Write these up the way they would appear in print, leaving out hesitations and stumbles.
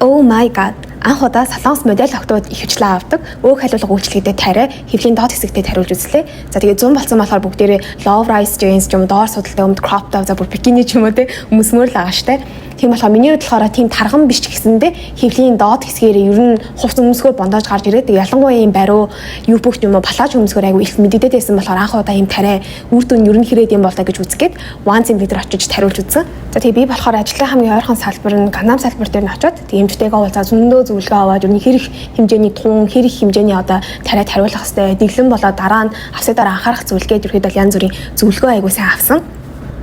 Oh my God. Анх удаа Солонгос модель охидууд ихэвчлэн авдаг өөх халиулах үйлчилгээтэй тариа хэвлийн доод хэсэгтээ тариулж үзлээ. За, тэгээ 100 болсон болохоор бүгдээрээ low rise jeans ч юм уу, доор судалтай өмд, crop top, за бүр бикини ч юм уу те өмсмөр л байгаа штэ. Тийм болохоор миний хувьд болохоор тийм тарган биш ч гэсэндээ хэвлийн доод хэсгээрээ ер нь хувцас өмсгөөр бондоож гарч ирээд, тэгээ ялангуяа юм бариу юбок ч юм уу, плаж өмсгөөр айгу их мэддэгдээд байсан болохоор анх удаа юм тариа үр дүн ер нь хэрэг юм бол та гэж үзгээд One Cm дээр очиж тариулж үзсэн. За, тэгээ би болохоор ажлын хамгийн ойрхон салбар нь Ганам салбар дээр нь очиод, тэгээ эмчтэйгээ уулзаа, зөндөө зөвлөгөө аваад, ер нь хэрэг хэмжээний тун, хэрэг хэмжээний одоо тариа тариулах хэвээр дэглэм болоод дараа нь авсны дараа анхаарах зүйлгээд ерөөдөө янз бүрийн зөвлөгөө айгу сайн авсан.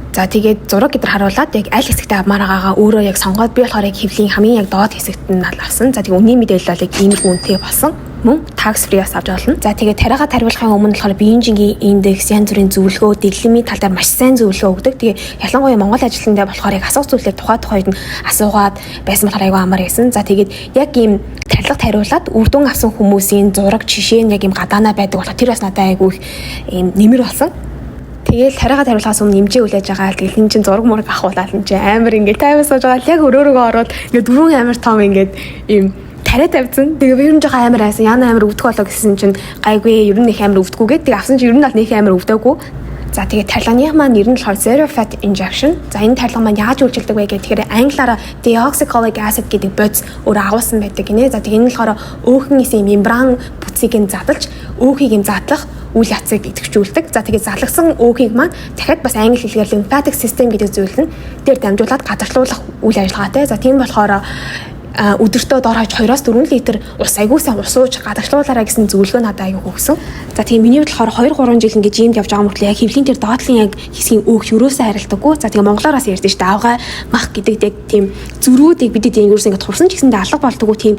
За, тэгээд зураг гэдэр харуулад яг аль хэсэгтээ авмаар байгаагаа өөрөө яг сонгоод, би болохоор яг хэвлийн хамгийн яг доод хэсэгт нь авсан. За, тэгээд үнийн мэдээлэл бол яг иймэрхүү үнэтэй болсон. Мөн tax free бас авч болно. За, тэгээд тариагаа тариулахын өмнө болохоор биеийн индекс, янз бүрийн зөвлөгөө, дэглэмийн тал дээр маш сайн зөвлөгөө өгдөг. Тэгээ ялангуяа Монгол ажилтнаа болохоор яг асуух зүйлээ тухай тухайд нь асуугаад байсан болохоор айгүй амар байсан. За, тэгээд яг ийм тарилга тариулаад үр дүн авсан хүмүүсийн зураг, жишээ нь яг ийм гадаанаа байдаг болохоор тэр бас надад айгүй их ийм нэмэр болсон. Тэгээл тариагаа тариулахаас өмнө эмчээ хүлээж байгаа. Тэгэл энэ чинь зураг мураг авахуулаад энэ чинь амар ингээд тайван сууж байгаа. Яг өрөөрөөгөө ороод ингээд дөрвөн амар том ингээд ийм тариа тавьсан. Тэгээ би ер нь жоохон амар айсан. Яна амар өвдөх болоо гэсэн чинь гайгүй, ер нь их амар өвдөхгүйгээд, тэгээ авсан чинь ер нь бол нэг амар өвдөөгүй. За, тэгээ тарилганых маань нэр нь болохоор Zero Fat Injection. За, энэ тарилга маань яаж үйлчилдэг вэ гэхээр англиараа deoxycholic acid гэдэг бодис өөрөө агуулсан байдаг гинэ. За, тэгээ энэ нь болохоор өөхөн эсийн мембран бүтцийг нь задалж өөхийг нь задлах үйл явцыг идэвхжүүлдэг. За, тэгээ залгасан өөхийг маань дахиад бас англи хэлээр lymphatic system гэдэг зүйл нь дээр дамжуулаад гадагшлуулах үйл ажиллагаатай. За, тийм болохоор өдөртөө дор хаяж 2-оос 4 литр ус айгуу сайн ус ууж гадагшлуулаарай гэсэн зөвлөгөө надад айгуу өгсөн. За, тийм миний хувьд болохоор 2 3 жил ингээд gym д явж байгаа мөртлөө яг хэвлийн тэр доотлын яг хэсгийн өөх юурээсээ харилдаггүй. За, тэгээ монголоороос ярьдэн шүү дээ. Авгай мах гэдэг яг тийм зөрүүдийг бид тийм юусэн ингээд турсан ч гэсэндээ алга болдоггүй тийм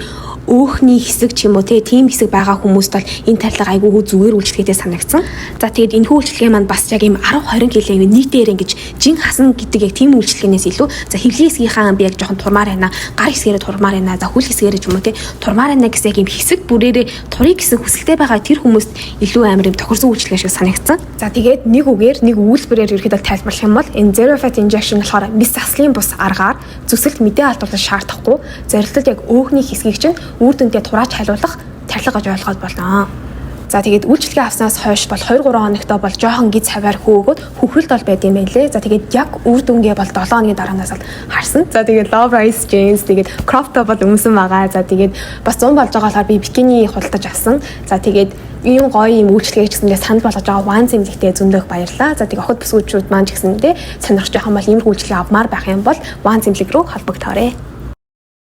өөхний хэсэг ч юм уу те, тийм хэсэг байгаа хүмүүст бол энэ тарилга айгүй зүгээр үйлчилгээтэй санагдсан. За, тэгээд энэ үйлчилгээ маань бас яг ийм 10 20 кг юм нийтээр ингэж жин хасан гэдэг яг тийм үйлчилгээнээс илүү, за, хэвлийн хэсгийнхаа би яг жоохон турмаар байна, гар хэсгээрээ турмаар байна, за, хөл хэсгээрээ ч юм уу те турмаар байна гэсэн яг ийм хэсэг бүрээрээ турыг гэсэн хүсэлтэй байгаа тэр хүмүүст илүү амар юм тохирсон үйлчилгээ шиг санагдсан. За, тэгээд нэг үгээр, нэг өгүүлбэрээр ерөөхдөө тайлбарлах юм бол энэ Zero Fat Injection болохоор мэс заслын бус аргаар зүсэлт мэдээ алдуулах шаардахгүй, зорилтод яг өөхний хэсгийг чинь үр дүнтэй турааж халиулах тарилга гэж ойлгоход болно. За, тэгээд үйлчилгээ авснаас хойш бол 2 3 хоногтой бол жоохон гиз хаваар хөөгөөд хөхрөлт бол байд юм байлээ. За, тэгээд яг үр дүнгээ бол 7 хоногийн дараанаас л харсан. За, тэгээд low rise jeans, тэгээд crop top бол өмсөн байгаа. За, тэгээд бас 100 болж байгаа болохоор би бикини худалдаж авсан. За, тэгээд ийм гоё юм үйлчилгээ гэсэндээ санал болгож байгаа One Сэмлэгтэй зөндөх баярлаа. За, тэгээд охид бүсгүүчүүд маань ч гэсэндээ сонирхож байгаа юм бол, иймэрхүү үйлчилгээ авмаар байх юм бол One Сэмлэг рүү холбогдоорой.